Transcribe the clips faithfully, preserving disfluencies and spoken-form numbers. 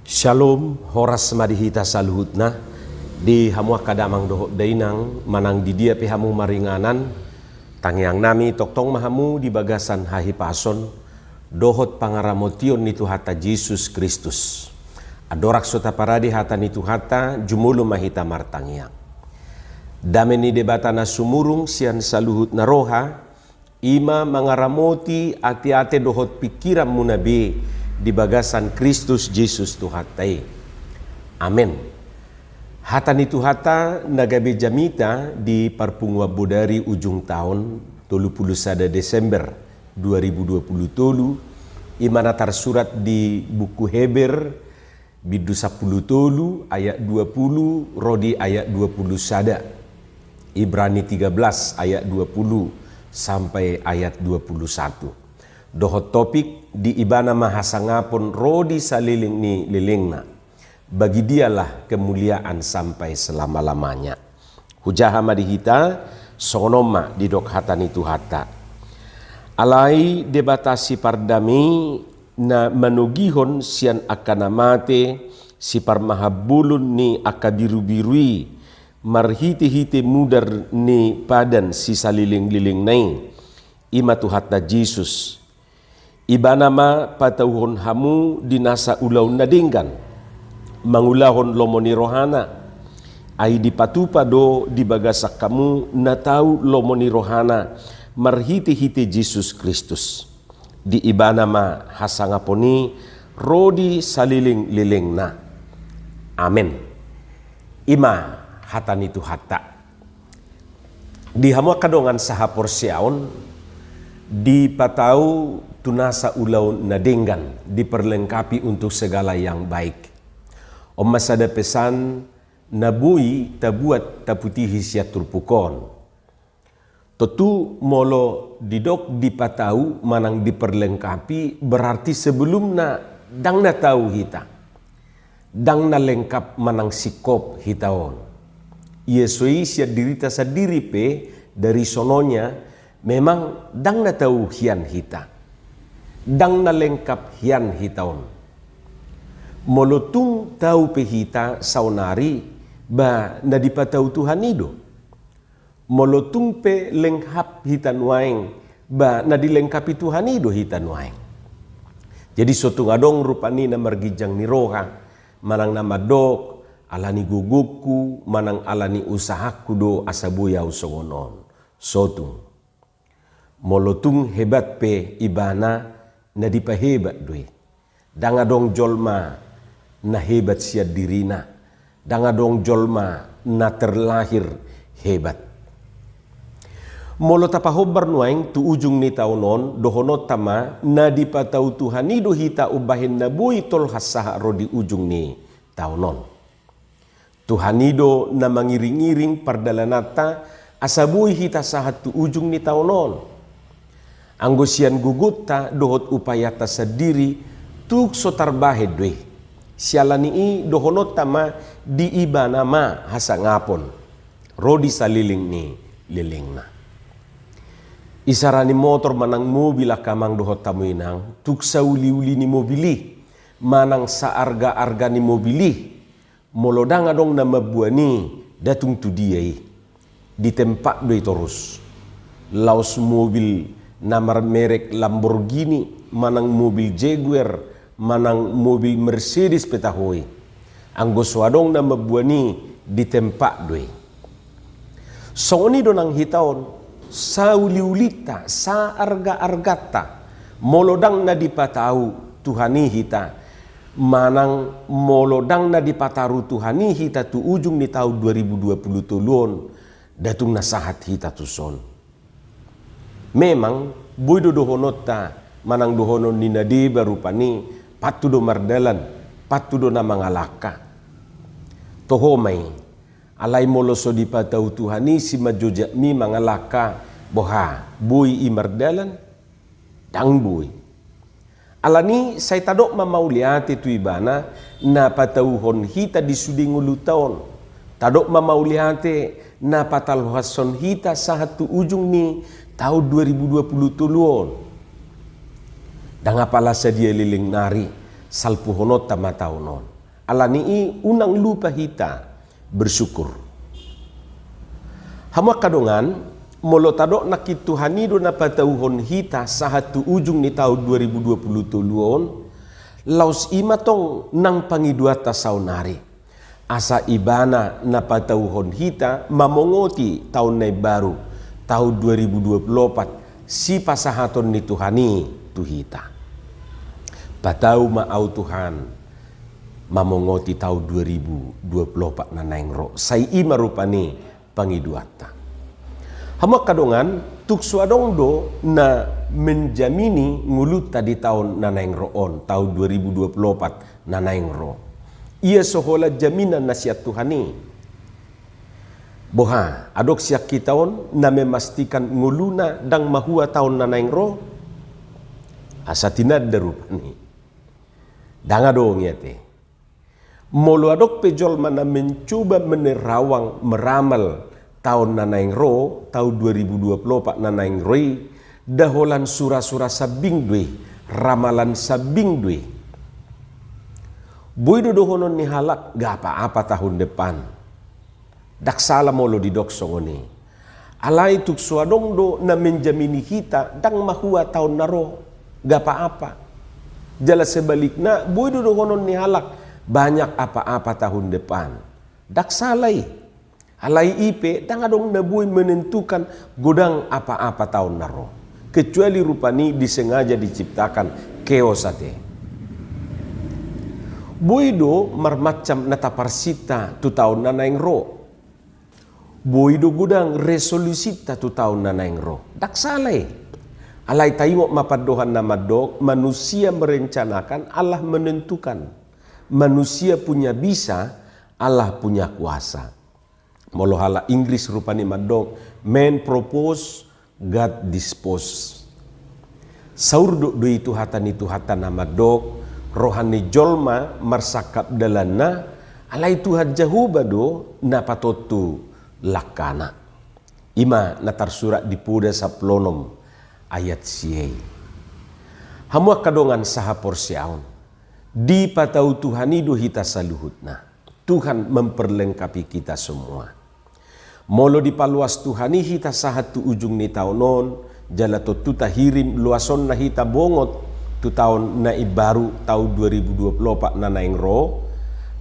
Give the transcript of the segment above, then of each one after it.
Shalom, horas ma di hita saluhutna. Di hamu angka damang dohot dainang, manang di dia pe hamu maringanan, tangiang nami tongtong ma hamu di bagasan hahipason dohot pangaramotion ni Tuhanta Jesus Kristus. Andorang so taparade hata ni Tuhanta, jumolo ma hita martangiang. Dame ni Debata na sumurung sian saluhut na roha, i ma mangaramoti ateate dohot pingkiranmuna be di bagasan Kristus Jesus Tuhanta i. Amen. Hata ni Tuhanta na gabe jamita di parpunguan bodari ujung taon, tolu pulu sada Desember dua ribu dua pulu tolu, i ma na tarsurat di buku Heber, bindu sampulu tolu ayat dua pulu ro di ayat dua pulu sada, Ibrani tiga belas ayat dua pulu sampai ayat dua pulu satu. Dohot topik di Ibana ma hasangapon ro di saleleng ni lelengna. Bagi Dialah kemuliaan sampai selama-lamanya. Hujaha ma di hita, songon on ma didok hata ni Tuhanta. Alai Debata sipardame i, na manogihon sian angka na mate, siparmahambolon ni angka birubiru i, marhitehite mudar ni padan sisalelenglelengna i, i ma Tuhanta Jesus. Ibana ma patauhon hamu di nasa ulaon na denggan, mangulahon lomo ni rohana. Ai dipatupa do di bagasan hamu na tau lomo ni rohana marhitehite Jesus Kristus. Di Ibana ma hasangapon i ro di salelenglelengna. Amen. I ma hata ni Tuhanta. Di hamu angka dongan sahaporseaon, dipatau tu nasa ulaon na denggan, diperlengkapi untuk segala yang baik. On ma sada pesan na boi tabuat taputihi sian turpuk on. Tontu molo didok dipatau manang diperlengkapi, berarti sebelumna ndang na tau hita. Ndang na lengkap manang singkop hita on. Ia so i sian dirita sandiri pe, dari sononya, memang ndang na tau hian hita. Ndang na lengkap hian hita on. Molo tung tau pe hita saonari, ba na dipatau Tuhan i do. Molo tung pe lengkap hita nuaeng, ba na dilengkapi Tuhan i do hita nuaeng. Jadi so tung adong rupani na marginjang ni roha, manang na mandok, ala ni gogongku, manang ala ni usahangku do asa boi ahu songon on. So tung. Molo tung hebat pe ibana, na dipahebat do i. Ndang adong jolma na hebat sian dirina. Ndang adong jolma na terlahir hebat. Molo tapahombar nuaeng tu ujung ni taon on, dohononta ma, na dipatau Tuhan i do hita umbahen na boi tolhas sahat ro di ujung ni taon on. Tuhan i do na mangiringiring pardalananta asa boi hita sahat tu ujung ni taon on. Anggo sian gogonta dohot upayanta sandiri, tung so tarbahen do i. Siala ni i dohononta ma di ibana ma hasangapon ro di saleleng ni lelengna. Isara ni motor manang mobil angka amang dohot hamu inang, tung sauliuli ni mobil i, manang saarga-arga ni mobil i, molo ndang adong na mamboan i, nda tung tu dia i. Di tempat do i torus. Laos mobil na marmerek Lamborghini, manang mobil Jaguar, manang mobil Mercedes pe taho i. Anggo so adong na mamboan i, di tempat do i. Songon i do nang hita on, sauliulinta, saarga-arganta, molo ndang na dipatau Tuhan i hita, manang molo ndang na dipataru Tuhan i hita tu ujung ni taon dua ribu dua pulu tolu on, nda tung na sahat hita tuson. Memang, boi do dohononta, manang dohonon ni na deba rupani, patut do mardalan, patut do na mangalangka. Toho ma i, alai molo so dipatau Tuhan i simanjojak mi mangalangka, boha, boi i mardalan? Ndang boi. Alani i sai tadok ma mauliate tu ibana na patauhon hita di sude ngolunta on. Tadok ma mauliate na patolhashon hita sahat tu ujung ni taon dua ribu dua pulu tolu on. Ndang apala sadia leleng nari, salpuhononta ma taon on. Alani i unang lupa hita bersyukur. Hamu angka dongan, molo tadok nangkin Tuhan i do na patauhon hita sahat tu ujung ni taon dua ribu dua puluh tolu on, laos i ma tong nang pangidoanta saonari. Asa Ibana na patauhon hita mamongoti taon na imbaru, taon dua ribu dua puluh opat, sipasahaton ni Tuhan i tu hita. Patau ma au Tuhan, mamongoti taon dua ribu dua puluh opat na naeng ro. Sai i ma rupani pangidoanta. Hamu angka dongan, tung so adong do na menjamini ngolunta di taon na naeng ro on, taon dua ribu dua puluh opat na naeng ro. Ia so holan jaminan na sian Tuhan i. Boha, adong sian hita on na memastikan ngoluna ndang mahua taon na naeng ro? Asa tinanda rupani. Ndang adong i ate. Molo adong pe jolma na mencoba menerawang meramal taon na naeng ro, taon dua ribu dua puluh opat na naeng ro i, nda holan sura-sura sambing do i, ramalan sambing do i. Boi do dohonon ni halak, nggak apa-apa tahun depan. Ndang sala molo didok songon i. Alai tung so adong do na menjamini hita ndang mahua taon na ro, nggak apa-apa. Jala sebalikna, boi do dohonon ni halak, banyak apa-apa tahun depan. Ndang sala i. Alai i pe ndang adong na boi menentukan godang apa-apa taon na ro. Kecuali rupani disengaja diciptakan chaos ate. Boi do marmacam na taparsinta tu taon na naeng ro. Boi do godang resolusinta tu taon na naeng ro. Ndang sala i. Alai taingot ma pandohan na mandok, manusia merencanakan, Allah menentukan. Manusia punya bisa, Allah punya kuasa. Molo halak Inggris rupani mandok, "Man propose, God dispose." Saurdot do i tu hata ni Tuhanta na mandok, roha ni jolma marsangkap dalanna, alai Tuhan Jahowa do na patontu langkana. I ma na tarsurat di Poda sampulu onom ayat sia i. Hamu angka dongan sahaporseaon, dipatau Tuhan i do hita saluhutna. Tuhan memperlengkapi kita semua. Molo dipaloas Tuhan i hita sahat tu ujung ni taon on, jala tontu tahirim loasonna hita bongot tu taon na imbaru, taon dua ribu dua puluh opat na naeng ro,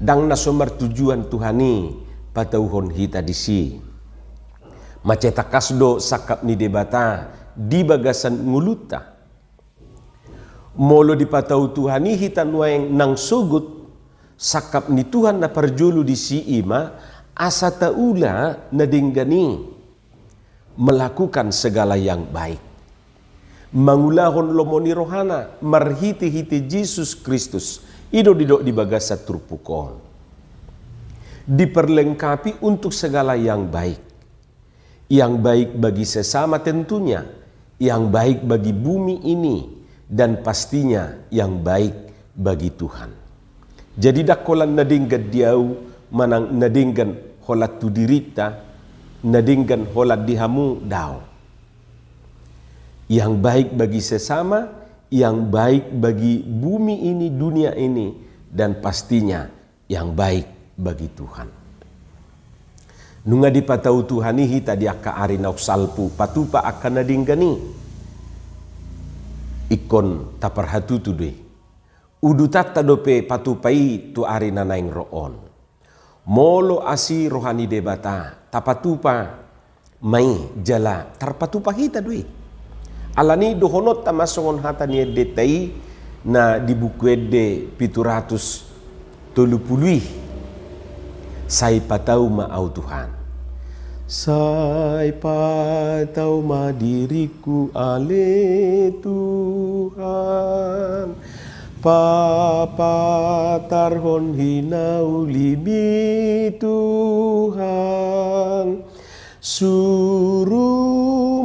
ndang na so martujuan Tuhan i patauhon hita disi. Mansai tangkas do sangkap ni Debata di bagasan ngolunta. Molo dipatau Tuhan i hita nuaeng nang sogot, sangkap ni Tuhan na parjolo disi i ma asa taula na denggan i, melakukan segala yang baik. Mangulahon lomo ni rohana marhite-hite Jesus Kristus, i do didok di bagasan turpuk on. Diperlengkapi untuk segala yang baik. Yang baik bagi sesama tentunya, yang baik bagi bumi ini, dan pastinya yang baik bagi Tuhan. Jadi ndang holan na denggan di ahu, manang na denggan holan tu dirinta, na denggan holan di hamu, daong. Yang baik bagi sesama, yang baik bagi bumi ini, dunia ini, dan pastinya yang baik bagi Tuhan. Nunga dipatau Tuhan i hita di angka ari naung salpu, patupa angka na denggan i. Ingkon taparhatutu do i. Udutanta dope patupa i tu ari na naeng ro on. Molo asi roha ni Debata, tapatupa ma i jala tarpatupa hita do i. Alani i dohononta ma songon hata ni endenta i na di Buku Ende pitu ratus tolu pulu i. Sai patau ma au Tuhan. Sai patau ma diringku ale Tuhan. Papatarhon hinaulimi Tuhan. Suru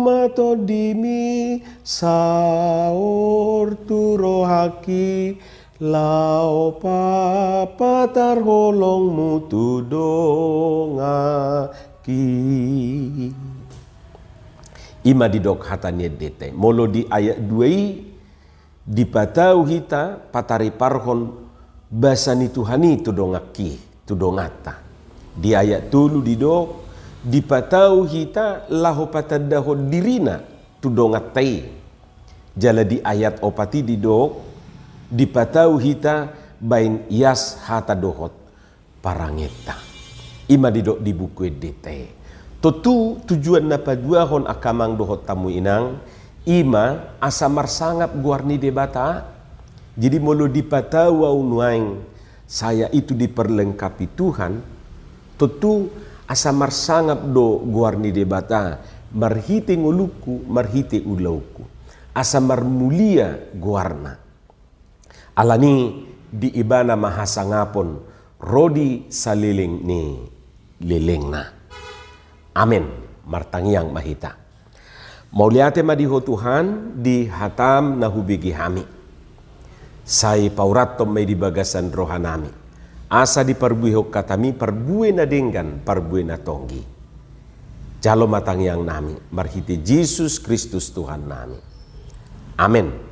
ma tondimi saor tu rohangki, laho papatar holongmu tu donganki. I ma didok hata ni endenta i. Molo di ayat dua i, dipatau hita patariparhon Basa ni Tuhan i tu donganki, tu donganta. Di ayat tolu didok, dipatau hita laho patandahon dirina tu donganta i. Jala di ayat opat i didok, dipatau hita baen ias hata dohot parangenta. I ma didok di Buku Endenta i. Tontu tujuan na paduahon angka amang dohot hamu inang, i ma asa marsangap goar ni Debata. Jadi molo dipatau ahu nuaeng, saya itu diperlengkapi Tuhan, tontu asa marsangap do goar ni Debata marhite ngolungku, marhite ulaonku. Asa marmulia goarna. Alani i di Ibana ma hasangapon ro di saleleng ni lelengna. Amen. Martangiang ma hita. Mauliate ma di Ho Tuhan di hataM na hubege hami. Sai pauratton ma i di bagasan rohanami. Asa diparbuehon hataMi parbue na denggan, parbue na tonggi. Jalo ma tangiangnami, marhite Jesus Kristus Tuhannami. Amen.